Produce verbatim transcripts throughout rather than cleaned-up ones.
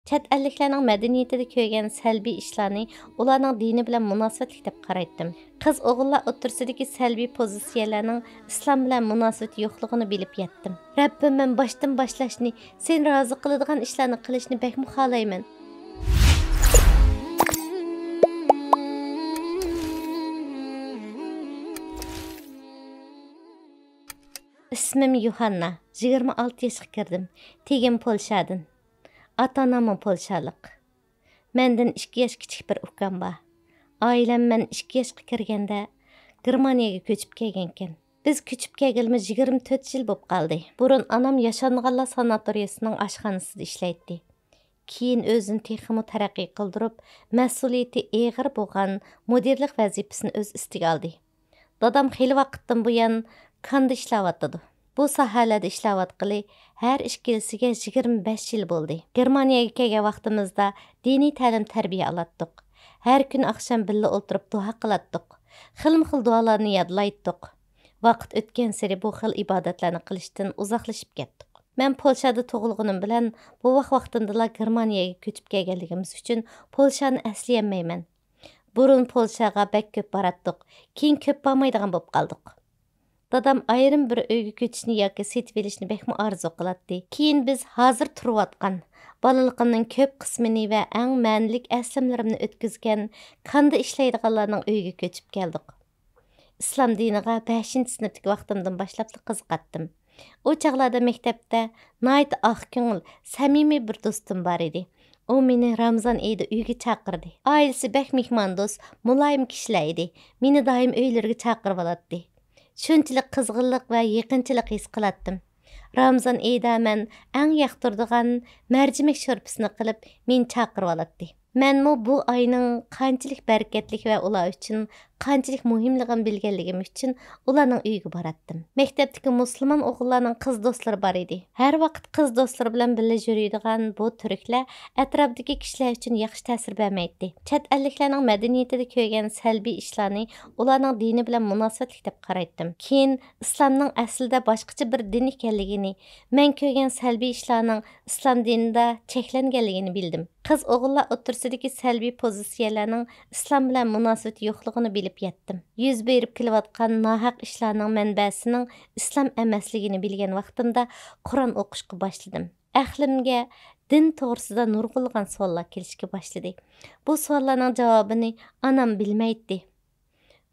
چەت ئەللىكلەرنىڭ مەدەنىيىتىدە كۆرگەن سەلبىي ئىشلارنى ئۇلارنىڭ دىنى بىلەن مۇناسىۋەتلىك دەپ قارايتتىم. قىز ئوغۇللار ئوتتۇرىسىدىكى سەلبىي پوزىتسىيەلەرنىڭ ئىسلام بىلەن مۇناسىۋىتى يوقلۇقىنى بىلىپ يەتتىم. رەببىم، مەن باشتىن باشلاشنى، سېنى رازى قىلىدىغان ئىشلارنى قىلىشنى بەكمۇ خالايمەن. ئىسمىم يوھاننا، يىگىرمە ئالتە ياشقا كىردىم. تېگىم پولشادىن. ئاتا-ئاناممۇ پولشالىق. مەندىن ئىككى ياش كىچىك بىر ئۇكام بار. ئائىلەم مەن ئىككى ياشقا كىرگەندە گېرمانىيەگە كۆچۈپ كەلگەنكەن. بىز كۆچۈپ كەلگىلىمۇ يىگىرمە تۆت يىل بولۇپ قالدى. بۇرۇن ئانام ياشانغانلار ساناتورىيىسىنىڭ ئاشخانىسىدا ئىشلەيتتى. كېيىن ئۆزىنى تېخىمۇ تەرەققىي قىلدۇرۇپ، مەسئۇلىيىتى ئېغىر بولغان مۇدىرلىق ۋەزىپىسىنى ئۆز ئۈستىگە ئالدى. دادام خېلى ۋاقىتتىن بۇيان كاندا ئىشلەۋاتىدۇ. بۇ ساھەلەردە ئىشلەۋاتقىلى ھەر ئىككىلىسىگە يىگىرمە بەش يىل بولدى. گېرمانىيەگە كەلگەن ۋاقتىمىزدا دىنىي تەلىم-تەربىيە ئالاتتۇق. ھەر كۈنى ئاخشام بىللە ئولتۇرۇپ دۇئا قىلاتتۇق. خىلمۇ خىل دۇئالارنى يادلايتتۇق. ۋاقىت ئۆتكەنسېرى بۇ خىل ئىبادەتلەرنى قىلىشتىن ئۇزاقلىشىپ كەتتۇق. مەن پولشادا تۇغۇلغىنىم بىلەن بوۋاق ۋاقتىمدىلا گېرمانىيەگە كۆچۈپ كەلگەنلىكىمىز ئۈچۈن پولشانى ئەسلىيەلمەيمەن. بۇرۇن پولشاغا بەك كۆپ باراتتۇق، كېيىن كۆپ بارمايدىغان بولۇپ قالدۇق. دادام ئايرىم بىر ئۆيگە كۆچۈشنى ياكى سېتىۋېلىشنى بەكمۇ ئارزۇ قىلاتتى. كېيىن بىز ھازىر تۇرۇۋاتقان، بالىلىقىمنىڭ كۆپ قىسمىنى ۋە ئەڭ مەنىلىك ئەسلىمىلىرىمنى ئۆتكۈزگەن كاندا ئىشلەيدىغانلارنىڭ ئۆيىگە كۆچۈپ كەلدۇق. ئىسلام دىنىغا بەشىنچى سىنىپتىكى ۋاقتىمدىن باشلاپلا قىزىقاتتىم. ئۇ چاغلاردا مەكتەپتە ناھايىتى ئاق كۆڭۈل، سەمىمىي بىر دوستۇم بار ئىدى. ئۇ مېنى رامىزان ئېيىدا ئۆيىگە چاقىردى. ئائىلىسى بەك مېھماندوست، مۇلايىم كىشىلەر ئىدى. مېنى دائىم ئۆيلىرىگە چاقىرىۋالاتتى. شۇنچىلىك قىزغىنلىق ۋە يېقىنچىلىق ھېس قىلاتتىم. رامىزان ئېيىدا مەن ئەڭ ياقتۇرىدىغان مەرجىمەك شورپىسىنى قىلىپ، مېنى چاقىرىۋالاتتى. مەنمۇ بۇ ئاينىڭ قانچىلىك بەرىكەتلىك ۋە ئۇلار ئۈچۈن قانچىلىك مۇھىملىقىنى بىلگەنلىكىم ئۈچۈن ئۇلارنىڭ ئۆيىگە باراتتىم. مەكتەپتىكى مۇسۇلمان ئوغۇللارنىڭ قىز دوستلىرى بار ئىدى. ھەر ۋاقىت قىز دوستلىرى بىلەن بىللە يۈرىدىغان بۇ تۈركلەر ئەتراپتىكى كىشىلەر ئۈچۈن ياخشى تەسىر بەرمەيتتى. چەت ئەللىكلەرنىڭ مەدەنىيىتىدە كۆرگەن سەلبىي ئىشلارنى ئۇلارنىڭ دىنى بىلەن مۇناسىۋەتلىك دەپ قارايتتىم. كېيىن ئىسلامنىڭ ئەسلىدە باشقىچە بىر دىن ئىكەنلىكىنى، مەن كۆرگەن سەلبىي ئىشلارنىڭ ئىسلام دىنىدا چەكلەنگەنلىكىنى بىلدىم. قىز ئوغۇللار ئوتتۇرىسىدىكى سەلبىي پوزىتسىيەلەرنىڭ ئىسلام بىلەن مۇناسىۋىتى يوقلۇقىنى بىلىپ يەتتىم. يۈز بېرىپ كېلىۋاتقان ناھەق ئىشلارنىڭ مەنبەسىنىڭ ئىسلام ئەمەسلىكىنى بىلگەن ۋاقتىمدا قۇرئان ئوقۇشقا باشلىدىم. ئەقلىمگە دىن توغرىسىدا نۇرغۇنلىغان سوئاللار كېلىشكە باشلىدى. بۇ سوئاللارنىڭ جاۋابىنى ئانام بىلمەيتتى.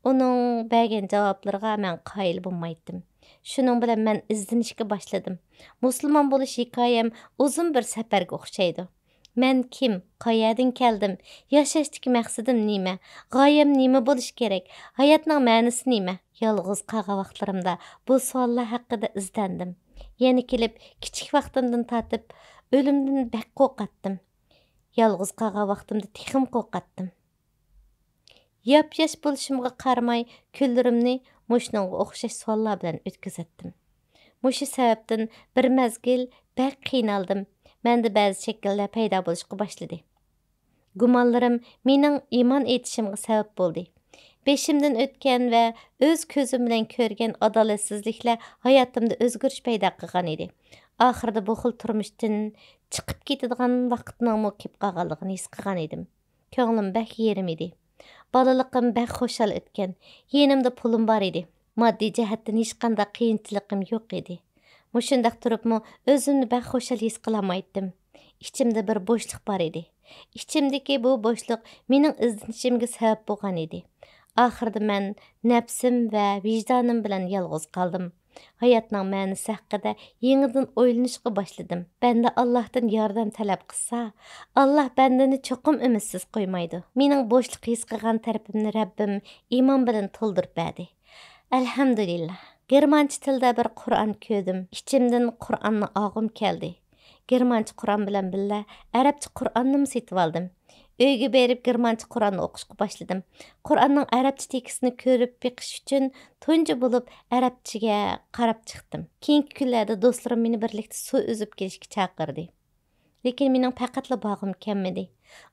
ئۇنىڭ بەرگەن جاۋابلىرىغا مەن قايىل بولمايتتىم. شۇنىڭ بىلەن مەن ئىزدىنىشكە باشلىدىم. مۇسۇلمان بولۇش ھېكايەم ئۇزۇن بىر سەپەرگە ئوخشايدۇ. مەن كىم؟ قەيەردىن كەلدىم؟ ياشاشتىكى مەقسىتىم نېمە؟ غايەم نېمە بولۇشى كېرەك؟ ھاياتنىڭ مەنىسى نېمە؟ يالغۇز قالغان ۋاقىتلىرىمدا بۇ سوئاللار ھەققىدە ئىزدەندىم. يەنە كېلىپ، كىچىك ۋاقتىمدىن تارتىپ ئۆلۈمدىن بەك قورقاتتىم. يالغۇز قالغان ۋاقتىمدا تېخىمۇ قورقاتتىم. ياپياش بولۇشۇمغا قارىماي، كۈنلىرىمنى مۇشۇنىڭغا ئوخشاش سوئاللار بىلەن ئۆتكۈزەتتىم. مۇشۇ سەۋەبتىن بىر مەزگىل بەك قىينالدىم. مەندە بەزى شەكىللەر پەيدا بولۇشقا باشلىدى. گۇمانلىرىم مېنىڭ ئىمان ئېيتىشىمغا سەۋەب بولدى. بېشىمدىن ئۆتكەن ۋە ئۆز كۆزۈم بىلەن كۆرگەن ئادالەتسىزلىكلەر ھاياتىمدا ئۆزگىرىش پەيدا قىلغان ئىدى. ئاخىرىدا بۇ خىل تۇرمۇشتىن چىقىپ كېتىدىغان ۋاقىتنىڭمۇ كېلىپ قالغانلىقىنى ھېس قىلغان ئىدىم. كۆڭلۈم بەك يېرىم ئىدى. بالىلىقىم بەك خۇشال ئۆتكەن. يېنىمدا پۇلۇم بار ئىدى. ماددىي جەھەتتىن ھېچقانداق قىيىنچىلىقىم يوق ئىدى. مۇشۇنداق تۇرۇپمۇ ئۆزۈمنى بەك خۇشال ھېس قىلالمايتتىم. ئىچىمدە بىر بوشلۇق بار ئىدى. ئىچىمدىكى بۇ بوشلۇق مېنىڭ ئىزدىنىشىمگە سەۋەب بولغان ئىدى. ئاخىرىدا مەن نەپسىم ۋە ۋىجدانىم بىلەن يالغۇز قالدىم. ھاياتنىڭ مەنىسى ھەققىدە يېڭىدىن ئويلىنىشقا باشلىدىم. بەندە ئاللاھتىن ياردەم تەلەپ قىلسا، ئاللاھ بەندىنى چوقۇم ئۈمىدسىز قويمايدۇ. مېنىڭ بوشلۇق ھېس قىلغان تەرىپىمنى رەببىم ئىمان بىلەن تولدۇرۇپ بەردى. ئەلھەمدۇلىللاھ. گېرمانچە تىلدا بىر قۇرئان كۆردۈم. ئىچىمدىن قۇرئاننى ئالغۇم كەلدى. گېرمانچە قۇرئان بىلەن بىللە ئەرەبچە قۇرئاننىمۇ سېتىۋالدىم. ئۆيگە بېرىپ گېرمانچە قۇرئاننى ئوقۇشقا باشلىدىم. قۇرئاننىڭ ئەرەبچە تېكىستىنى كۆرۈپ بېقىش ئۈچۈن تۇنجى بولۇپ ئەرەبچىگە قاراپ چىقتىم. كېيىنكى كۈنلەردە دوستلىرىم مېنى بىرلىكتە سۇ ئۈزۈپ كېلىشكە چاقىردى. لېكىن مېنىڭ پەقەتلا بارغۇم كەلمىدى.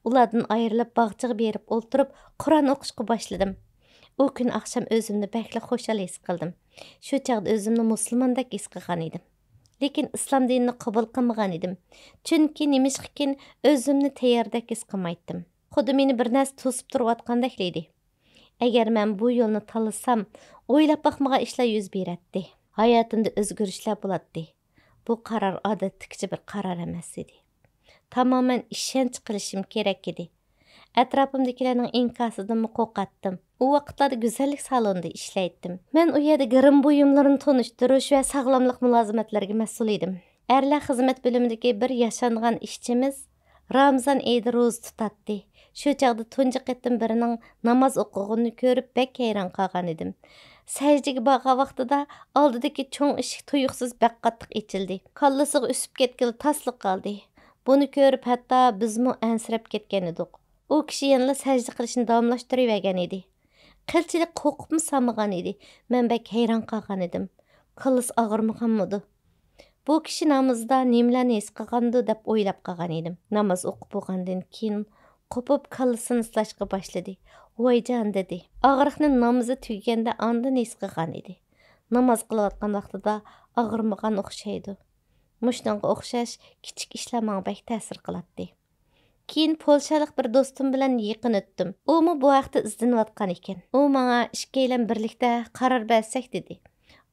ئۇلاردىن ئايرىلىپ باغچىغا بېرىپ ئولتۇرۇپ قۇرئان ئوقۇشقا باشلىدىم. ئۇ كۈنى ئاخشام ئۆزۈمنى بەكلا خۇشال ھېس قىلدىم. شۇ چاغدا ئۆزۈمنى مۇسۇلماندەك ھېس قىلغان ئىدىم. لېكىن ئىسلام دىنىنى قوبۇل قىلمىغان ئىدىم. چۈنكى نېمىشقىكىن ئۆزۈمنى تەيياردەك ھېس قىلمايتتىم. خۇددى مېنى بىر نەرسە توسۇپ تۇرۇۋاتقاندەكلا ئىدى. ئەگەر مەن بۇ يولنى تاللىسام، ئويلاپ باقمىغان ئىشلار يۈز بېرەتتى. ھاياتىمدا ئۆزگىرىشلەر بولاتتى. بۇ قارار ئادەتتىكىچە بىر قارار ئەمەس ئىدى. تامامەن ئىشەنچ قىلىشىم كېرەك ئىدى. ئەتراپىمدىكىلەرنىڭ ئىنكاسىدىنمۇ قورقاتتىم. ئۇ ۋاقىتلاردا گۈزەللىك سالونىدا ئىشلەيتتىم. مەن ئۇ يەردە گىرىم بۇيۇملىرىنى تونۇشتۇرۇش ۋە ساغلاملىق مۇلازىمەتلىرىگە مەسئۇل ئىدىم. ئەرلەر خىزمەت بۆلۈمىدىكى بىر ياشانغان ئىشچىمىز رامىزان ئېيىدا روزا تۇتاتتى. شۇ چاغدا تۇنجى قېتىم بىرىنىڭ ناماز ئوقۇغىنىنى كۆرۈپ بەك ھەيران قالغان ئىدىم. سەجدىگە بارغان ۋاقتىدا ئالدىدىكى چوڭ ئىشىك تۇيۇقسىز بەك قاتتىق ئېچىلدى. كاللىسىغا ئۈسۈپ كەتكىلى تاسلا قالدى. بۇنى كۆرۈپ ھەتتا بىزمۇ ئەنسىرەپ كەتكەن ئىدۇق. ئۇ كىشى يەنىلا سەجدە قىلىشنى داۋاملاشتۇرۇۋەرگەن ئىدى. قىلچىلىك قورقۇپمۇ سالمىغان ئىدى. مەن بەك ھەيران قالغان ئىدىم. كاللىسى ئاغرىمىغانمىدۇ؟ بۇ كىشى نامىزىدا نېمىلەرنى ھېس قىلغاندۇ دەپ ئويلاپ قالغان ئىدىم. ناماز ئوقۇپ بولغاندىن كېيىن قوپۇپ كاللىسىنى سىلاشقا باشلىدى. ۋايجان، دېدى. ئاغرىقنى نامىزى تۈگىگەندە ئاندىن ھېس قىلغان ئىدى. ناماز قىلىۋاتقان ۋاقتىدا ئاغرىمىغان ئوخشايدۇ. مۇشۇنىڭغا ئوخشاش كىچىك ئىشلار ماڭا بەك تەسىر قىلاتتى. كېيىن پولشالىق بىر دوستۇم بىلەن يېقىن ئۆتتۈم. ئۇمۇ بۇ ھەقتە ئىزدىنىۋاتقان ئىكەن. ئۇ ماڭا ئىككىيلەن بىرلىكتە قارار بەرسەك دېدى.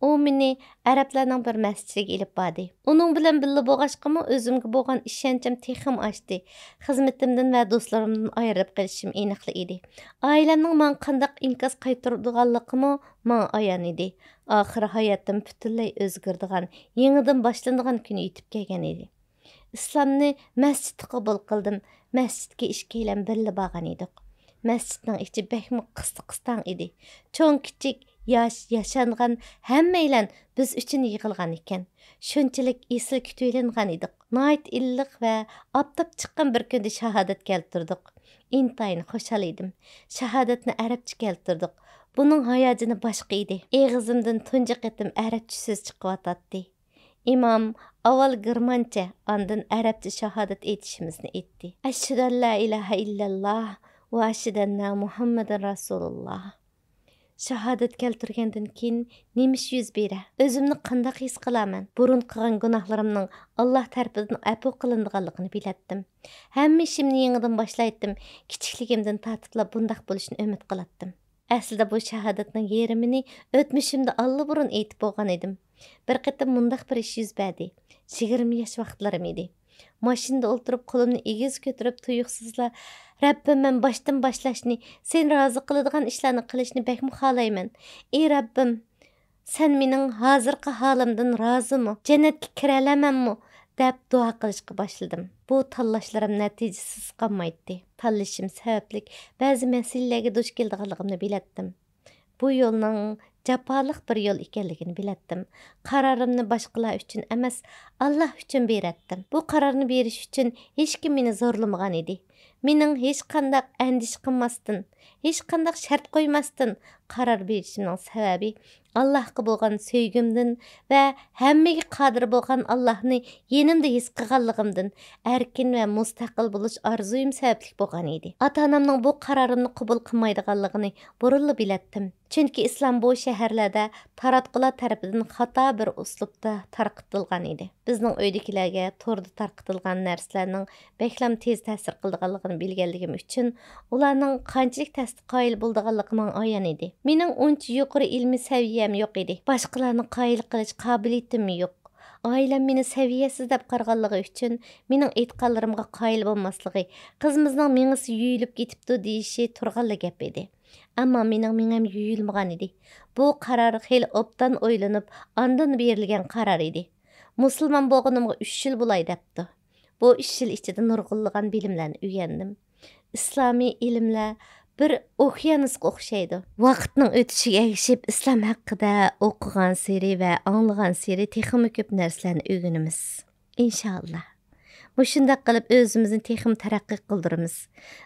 ئۇ مېنى ئەرەبلەرنىڭ بىر مەسچىتىگە ئېلىپ باردى. ئۇنىڭ بىلەن بىللە بولغاچقىمۇ ئۆزۈمگە بولغان ئىشەنچىم تېخىمۇ ئاشتى. خىزمىتىمدىن ۋە دوستلىرىمدىن ئايرىلىپ قېلىشىم ئېنىقلا ئىدى. ئائىلەمنىڭ ماڭا قانداق ئىنكاس قايتۇرىدىغانلىقىمۇ ماڭا ئايان ئىدى. ئاخىرى ھاياتىم پۈتۈنلەي ئۆزگىرىدىغان، يېڭىدىن باشلىنىدىغان كۈنى يېتىپ كەلگەن ئىدى. ئىسلامنى مەسچىتتە قوبۇل قىلدىم. مەسچىتكە ئىككىيلەن بىللە بارغان ئىدۇق. مەسچىتنىڭ ئىچى بەكمۇ قىستىق-قىستاڭ ئىدى. چوڭ-كىچىك، ياش، ياشانغان، ھەممەيلەن بىز ئۈچۈن يىغىلغان ئىكەن. شۇنچىلىك ئېسىل كۈتۈۋېلىنغان ئىدۇق. ناھايىتى ئىللىق ۋە ئاپتاپ چىققان بىر كۈندە شاھادەت كەلتۈردۇق. ئىنتايىن خۇشال ئىدىم. شاھادەتنى ئەرەبچە كەلتۈردۇق. بۇنىڭ ھاياجىنى باشقا ئىدى. ئېغىزىمدىن تۇنجى قېتىم ئەرەبچە سۆز چىقىۋاتاتتى. ئىمام ئاۋۋال گېرمانچە، ئاندىن ئەرەبچە شاھادەت ئېيتىشىمىزنى ئېيتتى. ئەشھەدۇ ئەن لا ئىلاھە ئىللەللاھ ۋە ئەشھەدۇ ئەننە مۇھەممەدەن رەسۇلۇللاھ. شاھادەت كەلتۈرگەندىن كېيىن نېمە ئىش يۈز بېرە؟ ئۆزۈمنى قانداق ھېس قىلامەن؟ بۇرۇن قىلغان گۇناھلىرىمنىڭ ئاللاھ تەرىپىدىن ئەپۇ قىلىنىدىغانلىقىنى بىلەتتىم. ھەممە ئىشىمنى يېڭىدىن باشلايتتىم. كىچىكلىكىمدىن تارتىپلا بۇنداق بولۇشىنى ئۈمىد قىلاتتىم. ئەسلىدە بۇ شاھادەتنىڭ يېرىمىنى ئۆتمۈشۈمدە ئاللىبۇرۇن ئېيتىپ بولغان ئىدىم. بىر قېتىم مۇنداق بىر ئىش يۈز بەردى. يىگىرمە ياش ۋاقىتلىرىم ئىدى. ماشىنىدا ئولتۇرۇپ، قولۇمنى ئېگىز كۆتۈرۈپ، تۇيۇقسىزلا، رەببىم، مەن باشتىن باشلاشنى، سېنى رازى قىلىدىغان ئىشلارنى قىلىشنى بەكمۇ خالايمەن. ئى رەببىم، سەن مېنىڭ ھازىرقى ھالىمدىن رازىمۇ؟ جەننەتكە كىرەلەمەنمۇ؟ دەپ دۇئا قىلىشقا باشلىدىم. بۇ تاللاشلىرىم نەتىجىسىز قالمايتتى. تاللىشىم سەۋەبلىك بەزى مەسىلىلەرگە دۇچ كېلىدىغانلىقىمنى بىلەتتىم. بۇ يولنىڭ جاپالىق بىر يول ئىكەنلىكىنى بىلەتتىم. قارارىمنى باشقىلار ئۈچۈن ئەمەس، ئاللاھ ئۈچۈن بېرەتتىم. بۇ قارارنى بېرىش ئۈچۈن ھېچكىم مېنى زورلىمىغان ئىدى. مېنىڭ ھېچقانداق ئەندىشە قىلماستىن، ھېچقانداق شەرت قويماستىن قارار بېرىشىمنىڭ سەۋەبى ئاللاھقا بولغان سۆيگۈمدىن ۋە ھەممىگە قادىر بولغان ئاللاھنى يېنىمدا ھېس قىلغانلىقىمدىن، ئەركىن ۋە مۇستەقىل بولۇش ئارزۇيۇم سەۋەبلىك بولغان ئىدى. ئاتا-ئانامنىڭ بۇ قارارىمنى قوبۇل قىلمايدىغانلىقىنى بۇرۇنلا بىلەتتىم. چۈنكى ئىسلام بۇ شەھەرلەردە تاراتقۇلار تەرىپىدىن خاتا بىر ئۇسلۇبتا تارقىتىلغان ئىدى. بىزنىڭ ئۆيدىكىلەرگە توردا تارقىتىلغان نەرسىلەرنىڭ بەكلەم تېز تەسىر قىلىدىغانلىقىنى بىلگەنلىكىم ئۈچۈن، ئۇلارنىڭ قانچىلىك تەستە قايىل بولىدىغانلىقى ماڭا ئايان ئىدى. مېنىڭ ئۇنچە يۇقىرى ئىلمىي سەۋىيەم يوق ئىدى. باشقىلارنى قايىل قىلىش قابىلىيىتىممۇ يوق. ئائىلەم مېنى سەۋىيەسىز دەپ قارىغانلىقى ئۈچۈن، مېنىڭ ئېيتقانلىرىمغا قايىل بولماسلىقى، قىزىمىزنىڭ مېڭىسى يۇيۇلۇپ كېتىپتۇ دېيىشى تۇرغانلا گەپ ئىدى. ئەمما مېنىڭ مېڭەم يۇيۇلمىغان ئىدى. بۇ قارار خېلى ئوبدان ئويلىنىپ، ئاندىن بېرىلگەن قارار ئىدى. مۇسۇلمان بولغىنىمغا ئۈچ يىل بولاي دەپتۇ. بۇ ئۈچ يىل ئىچىدە نۇرغۇنلىغان بىلىملەرنى ئۆگەندىم. ئىسلامىي ئىلىملەر بىر ئوكيانۇسقا ئوخشايدۇ. ۋاقىتنىڭ ئۆتۈشىگە ئەگىشىپ، ئىسلام ھەققىدە ئوقۇغانسېرى ۋە ئاڭلىغانسېرى تېخىمۇ كۆپ نەرسىلەرنى ئۆگىنىمىز. ئىنشائاللا. مۇشۇنداق قىلىپ ئۆزىمىزنى تېخىمۇ تەرەققىي قىلدۇرىمىز.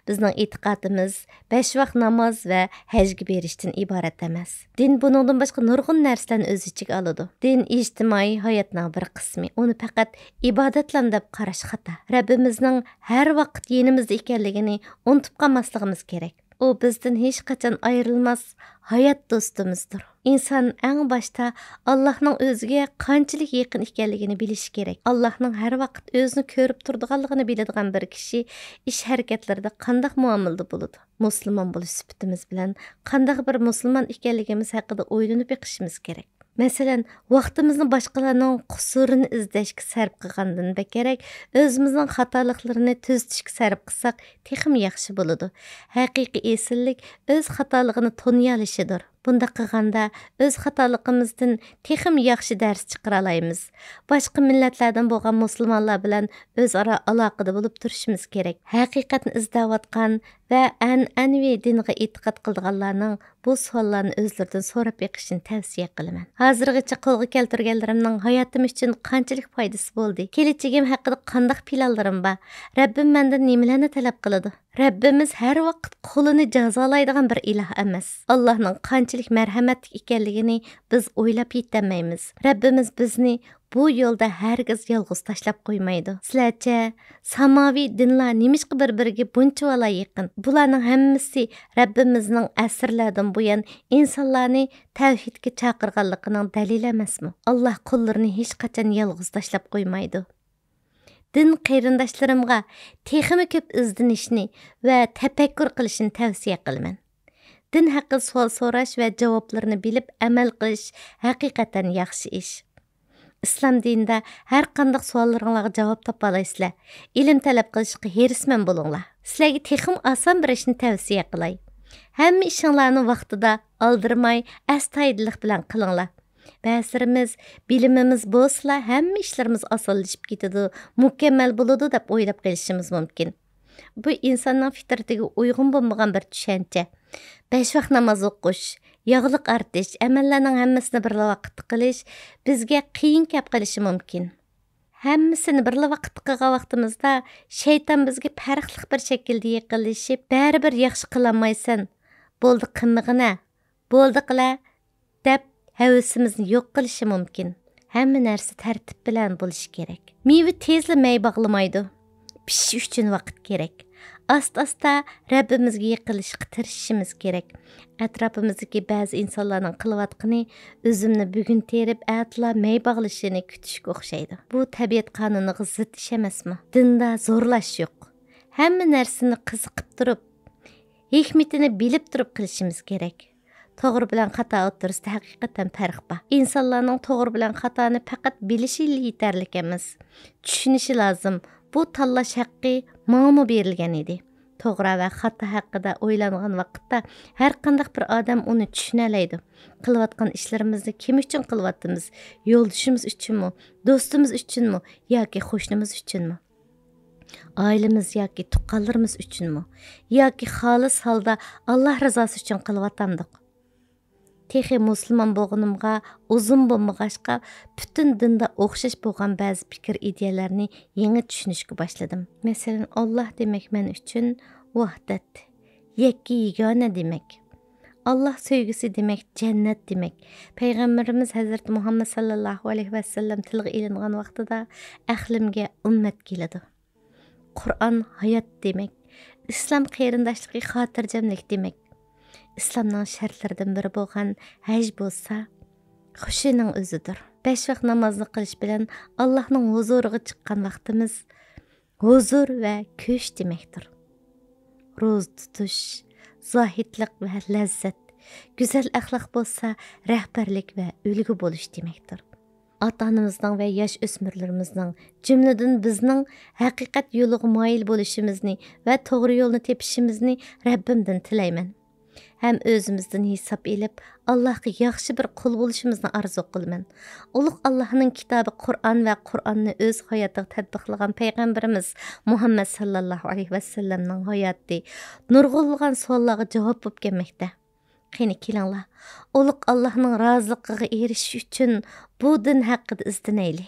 بىزنىڭ ئېتىقادىمىز بەش ۋاق ناماز ۋە ھەجگە بېرىشتىن ئىبارەت ئەمەس. دىن بۇنىڭدىن باشقا نۇرغۇن نەرسىلەرنى ئۆز ئىچىگە ئالىدۇ. دىن ئىجتىمائىي ھاياتنىڭ بىر قىسمى. ئۇنى پەقەت ئىبادەتلەرنى دەپ قاراش خاتا. رەببىمىزنىڭ ھەر ۋاقىت يېنىمىزدا ئىكەنلىكىنى ئۇنتۇپ قالماسلىقىمىز كېرەك. ئۇ بىزدىن ھېچقاچان ئايرىلماس ھايات دوستىمىزدۇر. ئىنسان ئەڭ باشتا ئاللاھنىڭ ئۆزىگە قانچىلىك يېقىن ئىكەنلىكىنى بىلىشى كېرەك. ئاللاھنىڭ ھەر ۋاقىت ئۆزىنى كۆرۈپ تۇرىدىغانلىقىنى بىلىدىغان بىر كىشى ئىش ھەرىكەتلىرىدە قانداق مۇئامىلىدە بولىدۇ؟ مۇسۇلمان بولۇش سۈپىتىمىز بىلەن قانداق بىر مۇسۇلمان ئىكەنلىكىمىز ھەققىدە ئويلىنىپ بېقىشىمىز كېرەك. مەسىلەن، ۋاقتىمىزنى باشقىلارنىڭ قۇسۇرىنى ئىزدەشكە سەرپ قىلغاندىن بەكرەك، ئۆزىمىزنىڭ خاتالىقلىرىنى تۈزىتىشكە سەرپ قىلساق، تېخىمۇ ياخشى بولىدۇ. ھەقىقىي ئېسىللىك ئۆز خاتالىقىنى تونۇيالىشىدۇر. بۇنداق قىلغاندا، ئۆز خاتالىقىمىزدىن تېخىمۇ ياخشى دەرس چىقىرالايمىز. باشقا مىللەتلەردىن بولغان مۇسۇلمانلار بىلەن ئۆزئارا ئالاقىدە بولۇپ تۇرۇشىمىز كېرەك. ھەقىقەتنى ئىزدەۋاتقان ۋە ئەنئەنىۋى دىنغا ئېتىقاد قىلىدىغانلارنىڭ بۇ سوئاللارنى ئۆزلىرىدىن سوراپ بېقىشىنى تەۋسىيە قىلىمەن. ھازىرغىچە قولغا كەلتۈرگەنلىرىمنىڭ ھاياتىم ئۈچۈن قانچىلىك پايدىسى بولدى؟ كېلەچىكىم ھەققىدە قانداق پىلانلىرىم بار؟ رەببىم مەندىن نېمىلەرنى تەلەپ قىلىدۇ؟ رەببىمىز ھەر ۋاقىت قۇلىنى جازالايدىغان بىر ئىلاھ ئەمەس. ئاللاھنىڭ قانچىلىك مەرھەمەتلىك ئىكەنلىكىنى بىز ئويلاپ يېتەلمەيمىز. رەببىمىز بىزنى بۇ يولدا ھەرگىز يالغۇز تاشلاپ قويمايدۇ. سىلەرچە، ساماۋى دىنلار نېمىشقا بىر-بىرىگە بۇنچىۋالا يېقىن؟ بۇلارنىڭ ھەممىسى رەببىمىزنىڭ ئەسىرلەردىن بۇيان ئىنسانلارنى تەۋھىدكە چاقىرغانلىقىنىڭ دەلىلى ئەمەسمۇ؟ ئاللاھ قۇللىرىنى ھېچقاچان يالغۇز تاشلاپ قويمايدۇ. دىن قېرىنداشلىرىمغا تېخىمۇ كۆپ ئىزدىنىشنى ۋە تەپەككۇر قىلىشنى تەۋسىيە قىلىمەن. دىن ھەققىدە سوئال سوراش ۋە جاۋابلىرىنى بىلىپ ئەمەل قىلىش ھەقىقەتەن ياخشى ئىش. ئىسلام دىنىدا ھەر قانداق سوئاللىرىڭلارغا جاۋاب تاپالايسىلەر. ئىلىم تەلەپ قىلىشقا ھېرىسمەن بولۇڭلار. سىلەرگە تېخىمۇ ئاسان بىر ئىشنى تەۋسىيە قىلاي. ھەممە ئىشىڭلارنى ۋاقتىدا، ئالدىرىماي، ئەستايىدىللىق بىلەن قىلىڭلار. بەزىلىرىمىز بىلىمىمىز بولسىلا، ھەممە ئىشلىرىمىز ئاسانلىشىپ كېتىدۇ، مۇكەممەل بولىدۇ دەپ ئويلاپ قېلىشىمىز مۇمكىن. بۇ ئىنساننىڭ فىترىتىگە ئۇيغۇن بولمىغان بىر چۈشەنچە. بەش ۋاق ناماز ئوقۇش، ياغلىق ئارتىش، ئەمەللەرنىڭ ھەممىسىنى بىرلا ۋاقىتتا قىلىش بىزگە قىيىن كەپ قېلىشى مۇمكىن. ھەممىسىنى بىرلا ۋاقىتتا قىلغان ۋاقتىمىزدا، شەيتان بىزگە پەرقلىق بىر شەكىلدە يېقىنلىشىپ، بەرىبىر ياخشى قىلالمايسەن، بولدى، قىلمىغىنە، بولدى، قىلە، دەپ ھەۋىسىمىزنى يوق قىلىشى مۇمكىن. ھەممە نەرسە تەرتىپ بىلەن بولۇشى كېرەك. مېۋە تېزلا مەي باغلىمايدۇ. پىشىش ئۈچۈن ۋاقىت كېرەك. ئاستا-ئاستا رەببىمىزگە يېقىنلىشىشقا تىرىشىشىمىز كېرەك. ئەتراپىمىزدىكى بەزى ئىنسانلارنىڭ قىلىۋاتقىنى ئۈزۈمنى بۈگۈن تېرىپ، ئەتىلا مەي باغلىشىنى كۈتۈشكە ئوخشايدۇ. بۇ تەبىئەت قانۇنىغا زىت ئىش ئەمەسمۇ؟ دىندا زورلاش يوق. ھەممە نەرسىنى قىزىقىپ تۇرۇپ، ھېكمىتىنى بىلىپ تۇرۇپ قىلىشىمىز كېرەك. توغرا بىلەن خاتا ئوتتۇرىسىدا ھەقىقەتەن پەرق بار. ئىنسانلارنىڭ توغرا بىلەن خاتانى پەقەت بىلىشىلا يېتەرلىك ئەمەس. چۈشىنىشى لازىم. بۇ تاللاش ھەققى ماڭىمۇ بېرىلگەن ئىدى. توغرا ۋە خاتا ھەققىدە ئويلانغان ۋاقىتتا، ھەر قانداق بىر ئادەم ئۇنى چۈشىنەلەيدۇ. قىلىۋاتقان ئىشلىرىمىزنى كىم ئۈچۈن قىلىۋاتىمىز؟ يولدىشىمىز ئۈچۈنمۇ؟ دوستىمىز ئۈچۈنمۇ؟ ياكى قوشنىمىز ئۈچۈنمۇ؟ ئائىلىمىز ياكى تۇغقانلىرىمىز ئۈچۈنمۇ؟ ياكى خالىس ھالدا ئاللاھ رىزاسى ئۈچۈن قىلىۋاتامدۇق؟ تېخى مۇسۇلمان بولغىنىمغا ئۇزۇن بولمىغاچقا، پۈتۈن دىندا ئوخشاش بولغان بەزى پىكىر ئىدىيەلەرنى يېڭى چۈشىنىشكە باشلىدىم. مەسىلەن، ئاللاھ دېمەك مەن ئۈچۈن ۋاھدەت، يەككە يېگانە دېمەك. ئاللاھ سۆيگۈسى دېمەك جەننەت دېمەك. پەيغەمبىرىمىز ھەزرىتى مۇھەممەد ساللاللاھۇ ئەلەيھى ۋەسەللەم تىلغا ئېلىنغان ۋاقتىدا ئەقلىمگە ئۈممەت كېلىدۇ. قۇرئان ھايات دېمەك. ئىسلام قېرىنداشلىقى خاتىرجەملىك دېمەك. ئىسلامنىڭ شەرتلىرىدىن بىرى بولغان ھەج بولسا خۇشۇنىڭ ئۆزىدۇر. بەش ۋاق نامازنى قىلىش بىلەن ئاللاھنىڭ ھۇزۇرىغا چىققان ۋاقتىمىز ھۇزۇر ۋە كۈچ دېمەكتۇر. روزا تۇتۇش، زاھىدلىق ۋە لەززەت، گۈزەل ئەخلاق بولسا رەھبەرلىك ۋە ئۈلگە بولۇش دېمەكتۇر. ئاتا-ئانىمىزنىڭ ۋە ياش ئۆسمۈرلىرىمىزنىڭ، جۈملىدىن بىزنىڭ ھەقىقەت يولىغا مايىل بولۇشىمىزنى ۋە توغرا يولنى تېپىشىمىزنى رەببىمدىن تىلەيمەن. ھەم ئۆزىمىزدىن ھېساب ئېلىپ، ئاللاھقا ياخشى بىر قۇل بولۇشىمىزنى ئارزۇ قىلىمەن. ئۇلۇغ ئاللاھنىڭ كىتابى قۇرئان ۋە قۇرئاننى ئۆز ھاياتىغا تەتبىقلىغان پەيغەمبىرىمىز مۇھەممەد ساللاللاھۇ ئەلەيھى ۋەسەللەمنىڭ ھاياتى نۇرغۇنلىغان سوئاللارغا جاۋاب بولۇپ كەلمەكتە. قېنى كېلىڭلار، ئۇلۇغ ئاللاھنىڭ رازىلىقىغا ئېرىشىش ئۈچۈن بۇ دىن ھەققىدە ئىزدىنەيلى.